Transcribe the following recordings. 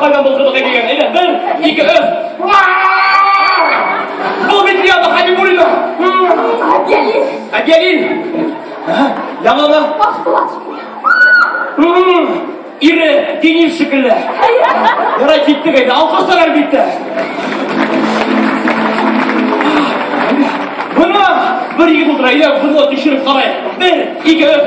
ҡайҙан был ҡыҙыҡ килгән. Әйҙә, 1, 2, 3. Был бит Лиана Хабибуллина. Әбйәлил. Әбйәлил. Яңы. Башбулат. Ире Денис шикелле. Ярай, киттек әйҙә. Алҡыштар әлбиттә. Бына бер егет ултыра. Әйҙә, быны тикшереп ҡарайыҡ. 1, 2, 3.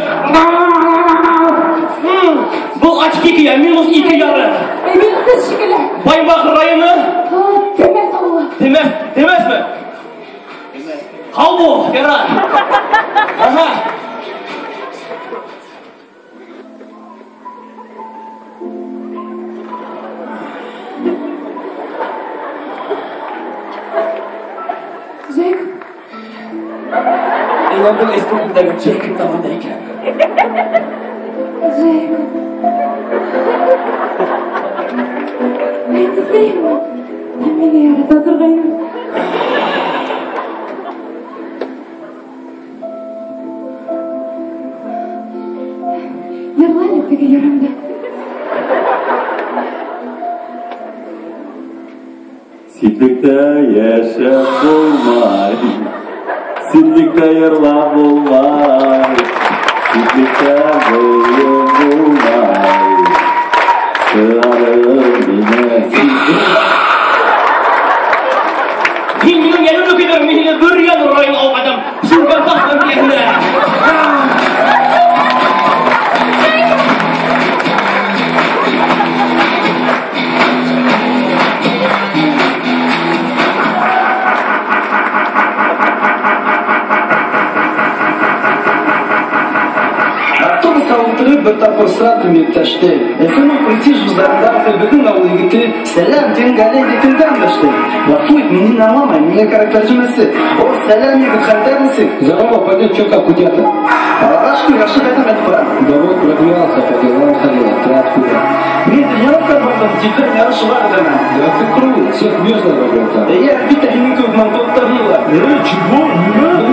Был очки кейә, минус 2,5. Минус 3 шикелле. Баймаҡ районы. Темәс ауылы. Темәс, Темәсме? Ҡалбу, ярай. Ага. Джейкоб. Әйләндең эскортындагы Джейкоб та бында икән. Джейкоб. Әйтеп, мине ярата торғайның. Йырла әле теге йырыңды. Ситлектә йәшәп булмай, ситлектә йырлап булмай, ситлектә бейеп булмай. Сығарып мине ситлектә. Һин минең йәнемде көйҙөрҙөң, мин һине Бөрйән районына алып ҡайтам. Шүлгәнташ эргәһенә. Автобусҡа ултырып бер тапҡыр осратым иптәште. Өфөнөң престиж вуздарындағы беҙҙең ауыл егете Сәләм тигән әле телдән дәште. Ғәфү ит, мине аңламай, миңә кәрәк тәржемәсе. О, сәләм егет, хәлдәр нисек? Здорово, пойдем, чё как у тебя-то? Аллаға шөкөр, яҡшы ҡайтам әйтеп ҡуям. Да вот, прогулялся, по делам ходил, а ты откуда? Мин тренировка барҙым, тиҙҙән ярышырға әҙерләнәм. Да ты крут, всех между вокруг там. Эйе, әлбиттә, һинең кеүек мантоттар юҡ. Эй, чего? Нимә?